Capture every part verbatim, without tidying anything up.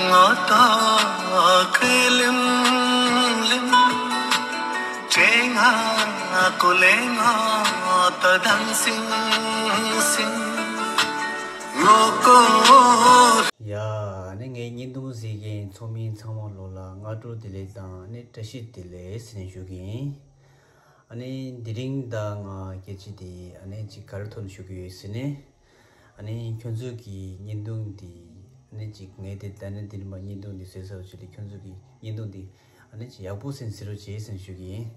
ངོ་ཐོག་གི་ལིམ་ལིམ། ཆེ་ང་ཀུ་ལེ་ངོ་ཏོ་དང་སིང་སིང་། ངོ་ཀོ། ཡ། ཨ་ནི་ངའི་བརྙན་ཐུང་གཟིགས་མཁན་ཚོགས་མི་ཚང་མ་ལོ་ལ་སྔ་དྲོ་བདེ་ལེགས་དང་ཨ་ནི་བཀྲ་ཤིས་བདེ་ལེགས་ཟེར་ནས་ཞུ་གི་ཡིན། ཨ་ནི་དེ་རིང་ད་ང་སྐད་ཆ་དེ་ཨ་ནི་ཅིག་ག་རེ་ཐོག་ནས་ཞུ་གི་ཡོད་ཟེར་ནས། ཨ་ནི་ཁྱོད་ཚོ་གི་བརྙན་ཐུང་འདི་ཨ་ནི་ཅིག་ངས་དེ་ད་ནི་འདི་ནི་མ་བརྙན་ཐུང་འདི་བཟོས་ཚར་བ་ཞིག་ལས་ཁྱོད་ཚོ་གི་བརྙན་ཐུང་འདི་ཨ་ནི་ཅིག་ཡག་པོ་ཟིན་ཟེར་རོགས་བྱེད་ཟེར་ཞུ་གི་ཡིན།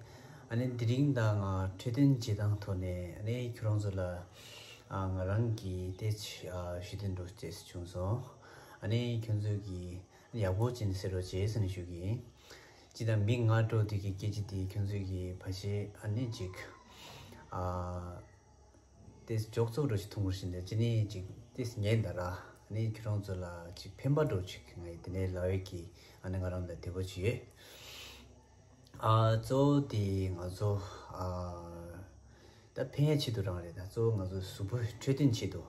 ཨ་ནི་དེ་རིང་ད་ང་འཕྲོད་བསྟེན་བྱེད་སྟངས་ཐོག་ནས་ཨ་ནི་ཁྱོད་རང་ཚོ་ལ་ཨ་ང་རང་གི་དེ་ཨ་ཞུ་དོན་འགྲོ་བྱས་བྱུང་སོང་། ཨ་ནི་ཁྱོད་ཚོ་གི་ཡག་པོ་བྱས་ནས་ཟེར་རོགས་བྱེད་ཟེར་ནས་ཞུ་གི་ཡིན། ཅི་ད་མི་སྔ་དྲོ་དེ་གི་སྐད་ཆ་དེ་ཁྱོད་ཚོ་གི་ཕ་ཤེ་ཨ་ནི་ཅིག་ཨ། ཏེས་ཅོག་ཙོག་འགྲོ་ཞིག་འཐུང་དགོས་ཞིག་འདི་ཅི་ནས་ཅིག་ཏེས་ཉན་ད་ར། ཨ་ནི་ཁྱོད་རང་ཚོ་ལ་ཅིག་ཕན་པ་འགྲོ་ཅིག་ངས་དེ་ནས་ལབ་ཡས་ཀྱི་ཨ་ནི་ང་རང་ལ་དེ་པོ་ཅིག་ཡོད། ཨ་གཙོ་བོ་དེ་ང་ཚོ་ཨ་ད་ཕན་ཡས་ཆེད་དུ་རང་རེད། ད་གཙོ་བོ་ང་ཚོ་གཟུགས་པོ་འཕྲོད་བསྟེན་ཆེད་དུ།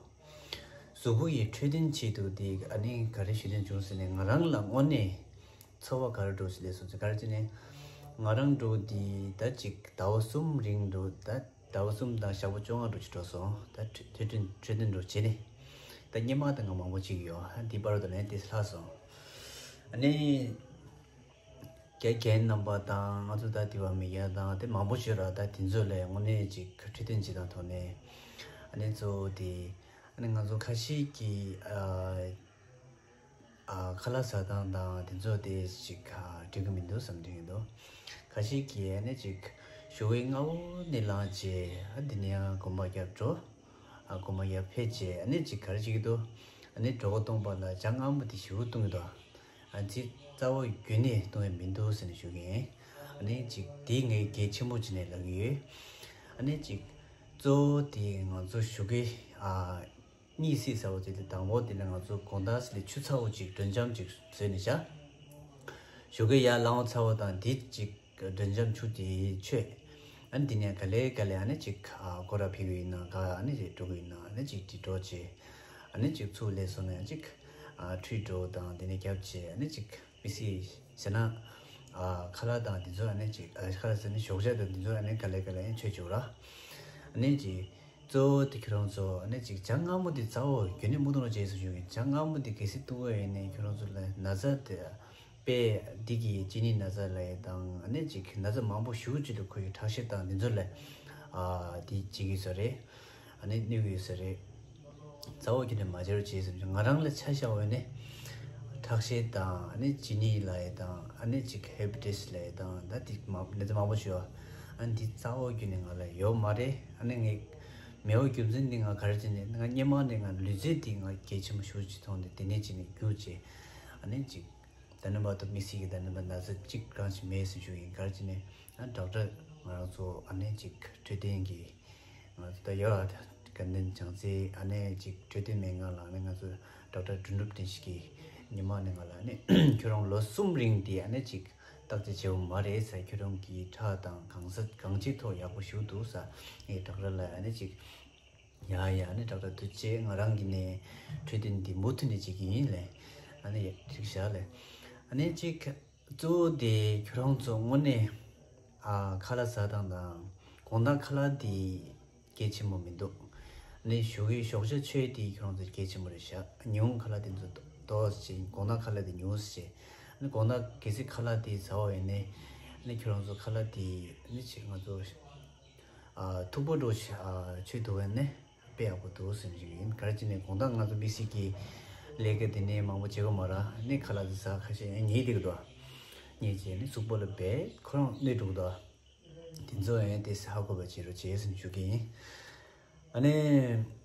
གཟུགས་པོ་ཡི་འཕྲོད་བསྟེན་ཆེད་དུ་དེ་ཨ་ནི་ག་རེ་ཞུ་དོན་བྱུང་ཟེར་ནས་ང་རང་ལ་དངོས་གནས། ཚོར་བ་ག་རེ་འགྲོ་ཞིག་ལས་སོང་ཚེ་ག་རེ་ཅི་ནས། ང་རང་འགྲོ་འདི་ད་ཅིག་ཟླ་བ་གསུམ་རིང་འགྲོ་ད་ཟླ་བ་གསུམ་དང་ཞག་པོ་བཅོ་ལྔ་འགྲོ་ཅིག་འགྲོ་སོང་། ད་འཕྲོད་འཕྲོད་བསྟེན་འགྲོ་བྱས་ནས་ད་སྔོན་མ་དང་ང་མང་པོ་ཅིག་ཡོད། ཨ་འདི་པར་དུ་ནས་དེ་ལྷག་སོང་། ཨ་ནི་རྒན་རྒན་རྣམ་པ་དང་ང་ཚོ་ད་དེ་བ་མི་རྒན་དང་དེ་མང་པོ་ཞིག་ར་ད་དེ་ཚོ་ལས་དངོས་གནས་ཅིག་འཕྲོད་བསྟེན་བྱེད་སྟངས་ཐོག་ནས་ཨ་ནི་གཙོ་བོ་དེ་ཨ་ནི་ང་ཚོ་ཁ་ཤས་ཀྱི་ཨ། ཨ་ཁ་ལག་ཟ་སྟངས་དང་དེ་ཚོ་དེ་ཞིག་ཨ་འགྲིག་གི་མི་འདུག་བསམ་དུས་ཡིན་འདུག་ཁ་ཤས་ཀྱིས་ཨ་ནི་ཅིག་ཞོགས་ཀའི་སྔ་པོ་ནས་ལངས་བྱས་ཨ་འདི་ནས་ཡང་སྒོམ་པ་རྒྱབ་འགྲོ། ཨ་སྒོམ་པ་རྒྱབ་ཕེབས་བྱས་ཨ་ནི་ཅིག་ག་རེ་བྱེད་ཀྱི་འདུག་ཨ་ནི་གྲོད་ཁོག་སྟོང་པ་ལ་ཇ་མངར་མོ་དེ་ཞེ་པོ་བཏུང་གི་འདུག་ཨ་ཙི་རྩ་བ་རྒྱུན་ནས་བཏུང་ཡ་མི་འདུག་ཟེར་ནས་ཞུ་གི་ཡིན། ཨ་ནི་ཅིག་དེ་ངས་གལ་ཆེན་པོ་བྱས་ནས་ལབ་ཀྱི་ཡོད། ཨ་ནི་ཅིག་གཙོ་བོ་དེ་ང་ཚོ་ཞོགས་ཀའི་ཨ། གཉིད་སད་ཚར་བ་དེ་ལས་དང་པོ་དེ་ལས་ང་ཚོ་དགོང་དག་ལས་ཆུ་ཚ་བོ་ཅིག་སྒྲོན་འཇམ་ཅིག་བཟོས་ནས་བཞག་ཞོགས་ཀས་ཡར་ལངས་ཚར་བ་དང་དེ་ཅིག་སྒྲོན་འཇམ་ཆུ་དེ་མཆོད། ཨ་ནི་དེ་ནས་ག་ལེ་ག་ལེ་ཨ་ནི་ཅིག་ཨ་སྐོར་ར་ཕེབས་ཀྱི་ཡིན་ན་ག་ཨ་ནི་ཅིག་འགྲོ་གི་ཡིན་ན་ཨ་ནི་ཅིག་དྲི་གྲོགས་བྱེད། ཨ་ནི་ཅིག་ཚུར་སླེབས་སོང་ནས་ཅིག་ཨ་ཁྲུས་འགྲོ་དང་དེ་ནས་རྒྱབ་བྱེད་ཨ་ནི་ཅིག་མི་སྲིད་ཟེར་ན། ཨ་ཁ་ལག་དང་དེ་ཚོ་ཨ་ནི་ཅིག་ཨ་ཁ་ལག་ཟེར་ནི་ཞོགས་ཇ་དང་དེ་ཚོ་ཨ་ནི་ག་ལེ་ག་ལེ་ཨ་ནི་མཆོད་བཅུག་ར། ཨ་ནི་ཅིག་གཙོ་བོ་དེ་ཁྱོད་རང་ཚོ་ཨ་ནི་ཅིག་ཇ་མངར་མོ་དེ་ཚ་བོ་རྒྱུན་ནས་མུ་མཐུད་ནས་བྱས་སུ་བཞུགས་ཡིན། ཇ་མངར་མོ་དེ་གལ་སྲིད་བཏུང་བ་ཡིན་ནའི་ཁྱོད་རང་ཚོ་ལ་ན་ཚ་དེ་དཔེ་འདི་གི་གཅིན་སྙི་ན་ཚ་ལ་ཡི་དང་ཨ་ནི་ཅིག་ན་ཚ་མང་པོ་ཞུགས་ཅིག་ཏུ་ཁོ་ཡི་ཁྲག་ཤེད་དང་དེ་ཚོ་ལ་ཨ་དེ་བྱེད་ཀྱི་ཡོད་ས་རེད། ཨ་ནི་གནོད་ཀྱི་ཡོད་ས་རེད། རྩ་བ་ཁྱོད་ནས་མ་བྱེད་རོགས་བྱེད་ཟེར་ང་རང་ལ་ཆ་བཞག་འོས་ནས་ཁྲག་ཤེད་དང་ཨ་ནི་གཅིན་སྙི་ལ་ཡི་དང་ཨ་ནི་ཅིག་ཧེ་པ་ཊའི་ཊི་སི་ལ་ཡི་དང་ད་དེ་མ་ནད་རྫས་མང་པོ་ཞིག་ཡོད། ཨ་ནི་འདི་རྩ་བ་ཁྱོད་ནས་ང་ལ་ཡོད་མ་རེད། ཨ་ནི་ངས་མེད་པའི་རྒྱུ་མཚན་འདི་ང་ག་རེ་བྱས་ནས་ང་སྔོན་མ་ནས་ང་ལུས་རྩལ་འདི་ང་གལ་ཆེན་པོ་ཞེ་པོ་ཅིག་མཐོང་སྟེ་དེ་ནས་བྱས་ནས་རྒྱུགས་བྱས་ཨ་ནི་ཅིག་ད་ནི་བར་དུ་མི་སྲིད་ཀྱི་ད་ནི་བར་ན་ཚ་གཅིག་གང་ཞིག་མེད་ཟེར་ཞུ་ཡིན། ག་རེ་བྱས་ནས་ཨ་ཌོག་ཊར་ང་རང་ཚོ་ཨ་ནི་ཅིག་འཕྲོད་བསྟེན་གྱི་ང་ཚོ་ད་ཡོད་ཨ་དགའ་ལྡན་བྱང་རྩེ་ཨ་ནི་ཅིག་འཕྲོད་བསྟེན་སྨན་ཁང་ལ་ཨ་ནི་ང་ཚོ་ཌོག་ཊར་དོན་གྲུབ་བཀྲ་ཤིས་ཀྱིས་ཉི་མ་ནས་ང་ལ་ཨ་ནི་ཁྱོད་རང་ལོ་གསུམ་རིང་དེ་ཨ་ནི་ཅིག་བརྟག་དཔྱད་བྱེད་འོང་མ་རེད་ཟེར། ཁྱོད་རང་གི་ཁྲག་དང་གང་ས་གང་ཅིའི་ཐོག་ཡག་པོ་ཞིག་འདུག་ཟེར། ངས་ཌོག་ཊར་ལ་ཨ་ནི་ཅིག་ཡ་ཡ་ཨ་ནི་ཌོག་ཊར་ཐུགས་རྗེ་ཆེ། ང་རང་གིས་ནས་འཕྲོད་བསྟེན་འདི་མུ་མཐུད་ནས་བྱེད་ཀྱི་ཡིན་ལེ། ཨ་ནི་ཡ་འགྲིག་ཤག་ལེ། ཨ་ནི་ཅིག་གཙོ་བོ་དེ་ཁྱོད་རང་ཚོ་དངོས་གནས་ཨ་ཁ་ལག་ཟ་སྟངས་དང་དགོང་དག་ཁ་ལག་དེ་གལ་ཆེན་པོ་མི་འདུག་ཨ་ནི་ཞོགས་ཀའི་ཞོགས་ཇ་མཆོད་དེ་ཁྱོད་རང་ཚོ་གལ་ཆེན་པོ་རེད་ཤག་ཉིན་གུང་ཁ་ལག་དེ་ཚོ་ཏོག་ཙམ་བྱེད། དགོང་དག་ཁ་ལག་དེ་ཉུང་ཙམ་བྱེད། ཨ་ནི་དགོང་དག་གལ་སྲིད་ཁ་ལག་དེ་ཟ་བ་ཡིན་ནའི་ཨ་ནི་ཁྱོད་རང་ཚོ་ཁ་ལག་དེ་ཨ་ནི་ཅིག་ང་ཚོ། ཨ་མཐུག་པོ་འགྲོ་ཞིག་ཨ་མཆོད་འདུག་པ་ནི་དཔེ་ཡག་པོ་འདུག་ཟེར་གྱི་ཡིན། ག་རེ་བྱས་ནས་དགོང་དག་ང་ཚོ་མི་སེར་གྱི་ལས་ཀ་དེ་ནས་མང་པོ་བྱེད་ཀྱི་མ་རེད། ནི་ཁ་ལག་དེ་ཟ་ཁ་ཤས་ཡང་ཉལ་བསྡད་ཀྱི་འདུག་ཉལ་བྱས་ནི་གཟུགས་པོ་ལ་རྦད་ཁོ་རང་གནོད་འགྲོ་གི་འདུག་དེ་ཚོ་ཡང་དེ་ཧ་གོ་བ་བྱེད་རོགས་བྱེད་ཟེར་ཞུ་གི་ཡིན། ཨ་ནི་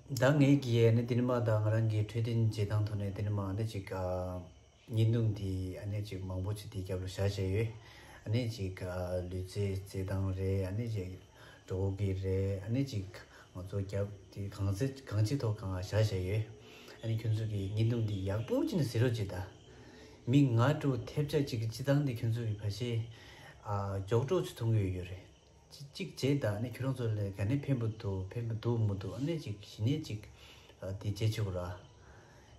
ད་ངས་ཀྱིས་ནི་དེ་ནི་མ་ད་ང་རང་གི་འཕྲོད་བསྟེན་བྱེད་སྟངས་ཐོག་ནས་དེ་ནི་མ་ནི་ཅིག་ཨ། བརྙན་ཐུང་འདི་ཨ་ནི་ཅིག་མང་པོ་ཅིག་དེའི་རྒྱབ་ལ་བཞག་བཞག་ཡོད། ཨ་ནི་ཅིག་ཨ་ལུས་རྩལ་རྩེད་སྟངས་རེད། ཨ་ནི་ཅིག་འགྲོ་གི་རེད། ཨ་ནི་ཅིག་ང་ཚོ་རྒྱབ་དེ་གང་ཚེ་གང་ཅི་ཐོག་གང་བཞག་བཞག་ཡོད། ཨ་ནི་ཁྱོད་ཚོ་གི་བརྙན་ཐུང་འདི་ཡག་པོ་ཅིག་ནས་གཟིགས་རོགས་བྱེད་ད། མི་ལྔ་དྲུག་ཐེབས་ཆག་ཅིག་གི་སྤྱི་བཏང་འདི་ཁྱོད་ཚོ་གི་ཕ་ཤེ་ཨ་མགྱོགས་སྒྲོག་ཅིག་མཐོང་གི་ཡོད་ཡོད་རེད། ཅི་གཅིག་བྱས་དང་ནི་ཁྱོད་རང་ཚོ་ལ་ག་ནས་ཕན་པ་འདུག་ཕན་པ་འདུག་མི་འདུག་ཨ་ནི་ཅིག་གཞི་ནས་ཅིག་ཨ་དེ་བྱེད་ཆོག་ར།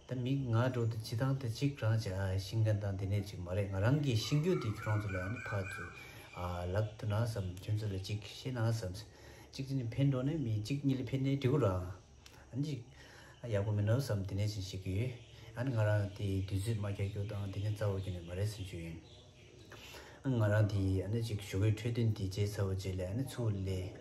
ད་མི་ང་འགྲོ་དུ་ཅི་དང་དེ་གཅིག་རང་བྱ་ཤིང་མཁན་དང་དེ་ནས་ཅིག་མ་རེད། ང་རང་གི་ཤིང་རྒྱུ་དེ་ཁྱོད་རང་ཚོ་ལ་ཨ་ནི་ཕར་ཚུར་ཨ་ལབ་ཐུབ་ན་བསམ། ཁྱོད་ཚོ་ལ་ཅིག་བཤད་ན་བསམ། ཅིག་ཅི་ནས་ཕན་འགྲོ་ནས་མི་གཅིག་གཉིས་ལ་ཕན་ནས་འགྲིག་གོ་ར། ཨ་ནི་ཅིག་ཡག་པོ་མིན་ནོ་བསམ། དེ་ནས་ཅིག་ཤིག་གི་ཡོད། ཨ་ནི་ང་རང་དེ་དུས་ཚོད་མ་རྒྱག་རྒྱུ་དང་དེ་ནས་རྩ་བོ་རྒྱུ་ནས་མ་རེད་ཟེར་ཞུ་ཡིན། ང་རང་དེ་ཨ་ནི་ཅིག་ཞོགས་ཀའི་འཕྲོད་བསྟེན་དེ་བྱས་ཚར་བ་རྗེས་ལ་ཨ་ནི་ཚུར་ལས་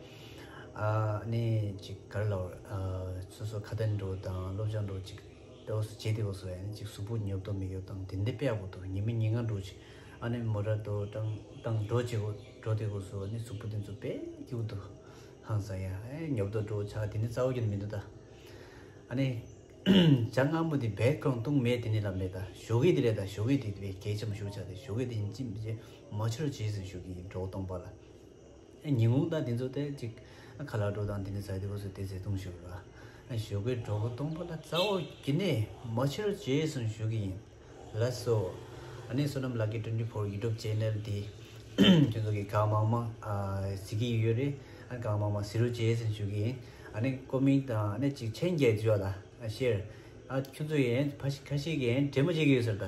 ཨ་ནི་ཅིག་ག་རེ་ལབ་དགོས་རེད། ཨ་སོ་སོ་ཁ་ཏོན་འགྲོ་དང་སློབ་སྦྱོང་འགྲོ་ཅིག་ཏོག་ཙམ་བྱས་དེ་གོ་སོ། ཨ་ནི་ཅིག་གཟུགས་པོ་ཉོབ་ཏོ་མི་ཉོབ་དང་དེ་འདྲ་དཔེ་ཡག་པོ་འདུག་ཉི་མ་ཉིན་གང་འགྲོ་ཅིག་ཨ་ནི་མོ་ཊ་འགྲོ་དང་དང་འགྲོ་བྱེད་དགོས་འགྲོ་དེ་གོ་སོ། ཨ་ནི་གཟུགས་པོ་དེ་ཚོ་དཔེ་སྐྱིད་པོ་འདུག་ཧང་སང་ཡ། ཨེ་ཉོབ་ཏོ་འགྲོ་ཆགས་དེ་ནི་རྩ་བ་རྒྱུ་ནི་མི་འདུག་ད། ཨ་ནི། བྱ་སྔ་མོ་དེ་བེད་ཀོང་བཏུང་མེད་དེ་ནི་ལ་མེད་ད། ཞོགས་ཀས་དེ་རེད་ད། ཞོགས་ཀས་དེ་བེད་གལ་ཆེན་པོ་ཞུ་བྱ་དེ། ཞོགས་ཀས་དེ་ཡིན་ཅི་མི་བྱེད་མ་ཆོར་བྱེད་ཟེར་ཞུ་གི་ཡིན། གྲོགས་སྟོང་པ་ལ། ཨ་ཉིན་གུང་ད་དེ་ཚོ་དེ་ཅིག་ཨ་ཁ་ལག་འགྲོ་དང་དེ་ནི་ཟ་དེ་བོ་སོ་དེ་ཟེར་བཏུང་ཞུ་ར། ཨ་ཞོགས་ཀས་གྲོགས་སྟོང་པ་ལ་རྩ་བོ་གི་ནས་མ་ཆོར་བྱེད་ཟེར་ཞུ་གི་ཡིན། ལགས་སོ། ཨ་ནི་བསོད་ནམས་ལགས་ཀྱི་ཊུ་ཝེན་ཊི་ཕོར་ཡུ་ཊུབ་ཆེ་ནལ་འདི་ཁྱོད་ཚོ་གི་གང་མང་མང་ཨ་གཟིགས་ཀྱི་ཡོད་རེད། ཨ་གང་མང་མང་གཟིགས་རོགས་བྱེད་ཟེར་ཞུ་གི་ཡིན། ཨ་ནི་ཀོ་མེན་ཊི་དང་ཨ་ནི་ཅིག་མཆན་རྒྱག་བརྗོད་ལ་ཨ་ཤེར། ཨ་ཁྱོད་ཚོ་ཡན་ཕ་ཤི་ཁ་ཤས་ཀྱི་ཡན་འབྲེལ་མ་བྱེད་ཀྱི་ཡོད་ཟེར་ད།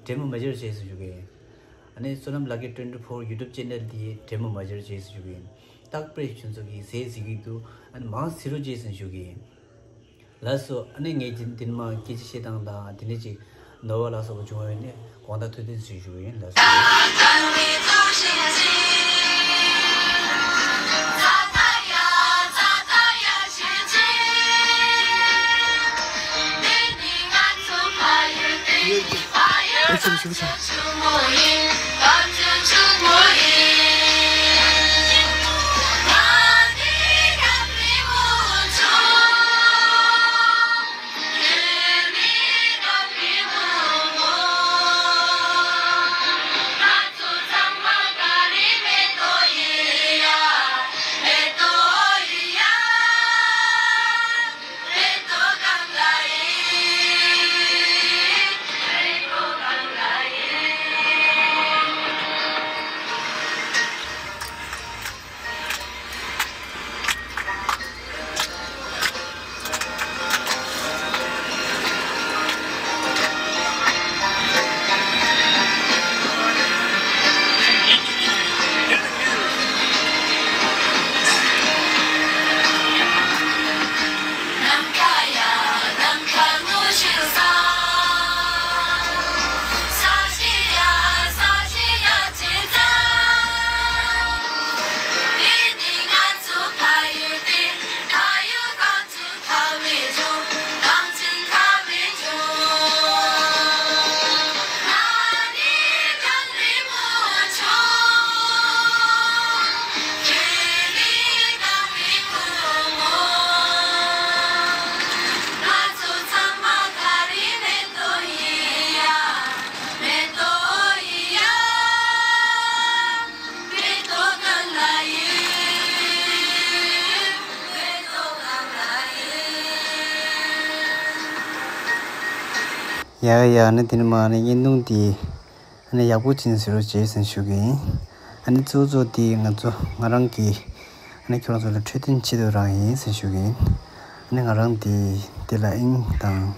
འབྲེལ་མ་མ་བྱེད་རོགས་བྱེད་ཟེར་ཞུ་གི་ཡིན། ཨ་ནི་བསོད་ནམས་ལགས་ཀྱི་ཊུ་ཝེན་ཊི་ཕོར་ཡུ་ཊུབ་ཆེ་ནལ་འདི་འབྲེལ་མ་མ་བྱེད་རོགས་བྱེད་ཟེར་ཞུ་གི་ཡིན། རྟག་པར་ཁྱོད་ཚོ་གི་ཟས་གཟིགས་ཀྱི་འདུག་ཨ་ནི་མང་གཟིགས་རོགས་བྱེད་ཟེར་ཞུ་གི་ཡིན། ལགས་སོ། ཨ་ནི་ངས་འདི་འདི་ནས་མར་སྐད་ཆ་བཤད་སྟངས་དང་དེ་ནས་ཅིག་ནོར་བ་ལ་སོགས་པ་བྱུང་བ་ཡོད་ན་དགོངས་དག་ཐུགས་བདེན་ཞུ་ཞུ་གི་ཡིན། ལགས་སོ། ཡ་ཡ། ཨ་ནི་དེ་ནས་མར་ཨ་ནི་བརྙན་ཐུང་འདི་ཨ་ནི་ཡག་པོ་ཅིག་གཟིགས་རོགས་བྱེད་ཟེར་ཞུ་གི་ཡིན། ཨ་ནི་གཙོ་བོ་གཙོ་བོ་འདི་ང་ཚོ་ང་རང་གི་ཨ་ནི་ཁྱོད་རང་ཚོ་ལ་འཕྲོད་བསྟེན་ཆེད་དུ་རང་ཡིན་ཟེར་ཞུ་གི་ཡིན། ཨ་ནི་ང་རང་འདི་འདི་ལ་དབྱིངས་དང་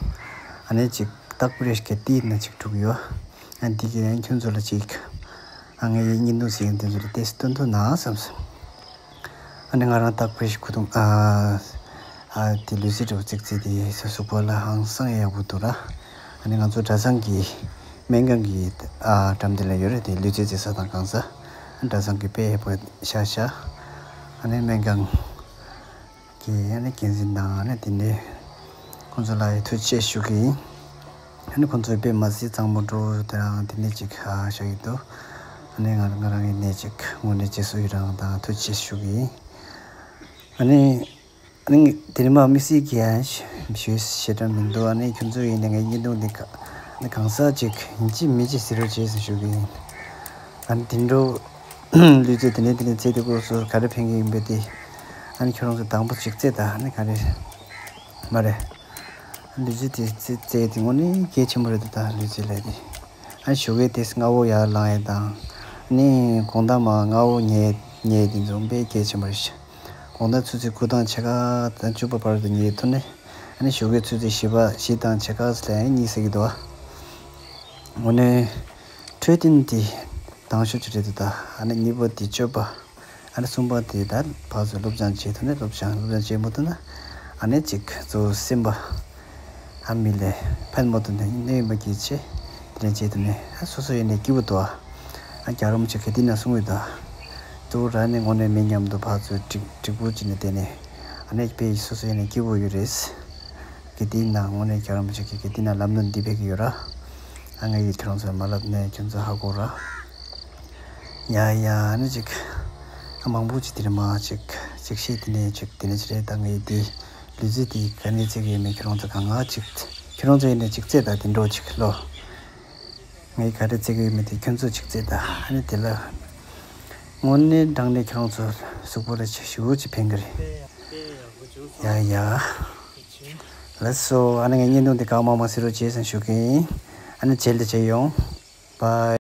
ཨ་ནི་ཅིག་སྟག་པུ་རེ་ཞིག་གི་ཏི་ན་ཅིག་དྲུག་ཡོད། ཨ་འདི་གི་ཨ་ནི་ཁྱོད་ཚོ་ལ་ཅིག་ཨ་ངའི་བརྙན་ཐུང་གཟིགས་མཁན་དེ་ཚོ་ལ་ཏོག་ཙམ་སྟོན་ཐུབ་ན་བསམ་སོང་། ཨ་ནི་ང་རང་སྟག་པུ་རེ་ཞིག་ཁུ་ཐུང་ཨ་ཨ་དེ་ལུས་རྩལ་འདྲ་བོ་རྩེ་རྩེ་དེ་ས་གཟུགས་པོ་ལ་ཧང་སང་ཡག་པོ་འདུག་ར། ཨ་ནི་ང་ཚོ་གྲྭ་ཚང་གི་སྨན་ཁང་གི་ཨ་འགྲམ་དེ་ལ་ཡོད་རེད། དེ་ལུས་རྩལ་རྩེ་ས་དང་གང་ས་གྲྭ་ཚང་གི་དཔེ་ཡག་པོ་ཤག་ཤག་ཨ་ནི་སྨན་ཁང་གི་ཨ་ནི་འགན་འཛིན་དང་ཨ་ནི་དེ་ནས་ཁོང་ཚོ་ལ་ཡང་ཐུགས་རྗེ་ཆེ་ཞུ་གི་ཡིན། ཨ་ནི་ཁོང་ཚོའི་དཔེ་མ་སྲིད་གཙང་མ་འདྲ་བོ་དེ་རང་དེ་ནས་ཅིག་ཨ་བཞག་གི་འདུག་ཨ་ནི་ང་ང་རང་གི་ནས་ཅིག་དངོས་གནས་རྗེས་སུ་ཡི་རང་དང་ཐུགས་རྗེ་ཆེ་ཞུ་གི་ཡིན། ཨ་ནི་ཨ་ནི་དེ་ནས་མ་དམིགས་བསལ་གྱི་ཡང་ཞུ་ཞེ་དྲག་མི་འདུག་ཨ་ནི་ཁྱོད་ཚོ་ཡིན་ན་ངའི་བརྙན་ཐུང་འདི་ག་ཨ་ནི་གང་ཟག་ཅིག་ཡིན་གཅིག་མིན་གཅིག་གཟིགས་རོགས་བྱེད་ཟེར་ཞུ་གི་ཡིན། ཨ་ནི་དེ་འདྲ་ལུས་རྩལ་དེ་ནས་དེ་ནས་རྩེ་དུས་སྐབས་སུ་ག་རེ་ཕན་གྱི་ཡིན་པས་དེ་ཨ་ནི་ཁྱོད་རང་ཚོ་དང་པོ་ཅིག་རྩེ་ད། ཨ་ནི་ག་རེ་མ་རེད། ལུས་རྩལ་དེ་རྩེ་རྩེ་དེ་དངོས་གནས་གལ་ཆེན་པོ་རེད་འདུག་ད་ལུས་རྩལ་ལས་དེ། ཨ་ནི་ཞོགས་ཀས་དེ་སྔ་བོ་ཡར་ལངས་ཡས་དང་ཨ་ནི་དགོང་དག་མར་སྔ་བོ་ཉལ་ཉལ་དེ་ཚོ་དཔེ་གལ་ཆེན་པོ་རེད་ཤག་དགོང་དག་ཆུ་ཚོད་དགུ་དང་ཕྱེད་ཀ་དང་བཅུ་པ་བར་དུ་ཉལ་ཐུབ་ན་ ཨ་ནི་ཞོགས་ཀའི་ཆུ་ཚོད་བཞི་པ་བཞི་དང་ཕྱེད་ཀ་ཙམ་ལ་ཡང་གཉིད་སད་ཀྱི་འདུག་ཨ། དངོས་གནས་འཕྲོད་བསྟེན་དེ་དང་ཤོས་ཅིག་རེད་འདུག་ད། ཨ་ནི་གཉིས་པ་དེ་སྤྱོད་པ། ཨ་ནི་གསུམ་པ་དེ་ད་ཕར་ཚུར་སློབ་སྦྱོང་བྱེད་ཐུབ་ནས་སློབ་སྦྱོང་སློབ་སྦྱོང་བྱེད་མ་ཐུབ་ན། ཨ་ནི་ཅིག་གཙོ་བོ་སེམས་པ། ཨ་མི་ལས་ཕན་མ་ཐོགས་ནས་གནོད་ཡིན་པ་གྱིས་ཆེ། དེ་ནས་བྱེད་ཐུབ་ནས་ཨ་སོ་སོ་ཡིན་ནས་སྐྱིད་པོ་འདུག་ཨ། ཨ་རྒྱལ་བ་རིན་པོ་ཆེ་ག་དུས་ན་གསུང་གི་འདུག་ཨ། ཏུ་ར་ནི་དངོས་གནས་མི་མཉམ་དུ་ཕར་ཚུར་འགྲིག་འགྲིག་པོ་བྱས་ནས་བསྡད་ནས། ཨ་ནི་དཔེ་སོ་སོ་ཡིན་ནས་སྐྱིད་པོ་ཡོད་རེད། ག་དུས་ན་དངོས་གནས་རྒྱལ་བ་རིན་པོ་ཆེ་གིས་ག་དུས་ན་ལམ་སྟོན་འདི་ཕེབས་ཀྱི་ཡོད་ར། ཨ་ངས་ཡིས་ཁྱེད་རང་ཚོར་མ་ལབ་ནས་ཁྱོད་ཚོ་ཧ་གོ་ར། ཡ་ཡ་ཨ་ནི་ཅིག་ཨ་མང་པོ་ཅིག་དེ་རིང་མ་ཅིག་ཅིག་བཤད་དེ་ནས་ཅིག་དེ་ནས་ཅི་རེད་ད། ངས་དེ་ལུས་རྩལ་དེ་ག་ནས་རྩེ་གི་ཡོད་མེད་ཁྱེད་རང་ཚོ་གང་ང་ཅིག་ཁྱེད་རང་ཚོ་ཡིན་ནས་ཅིག་རྩེ་ད་དེ་འགྲོ་ཅིག་ལོ། ངས་ག་རེ་རྩེ་གི་ཡོད་མེད་དེ་ཁྱོད་ཚོ་ཅིག་རྩེ་ད། ཨ་ནི་དེ་ལ་དངོས་གནས་དྲང་གནས་ཁྱེད་རང་ཚོ་གཟུགས་པོ་ལ་ཅིག་ཞེ་པོ་ཅིག་ཕན་གི་རེད། ཡ་ཡ། ལགས་སོ། ཨ་ནི་ངས་བརྙན་ཐུང་འདི་གང་མང་མང་གཟིགས་རོགས་བྱེད་ཟེར་ཞུ་གི་ཡིན། ཨ་ནི་རྗེས་ལ་མཇལ་ཡོང་། བཱའི།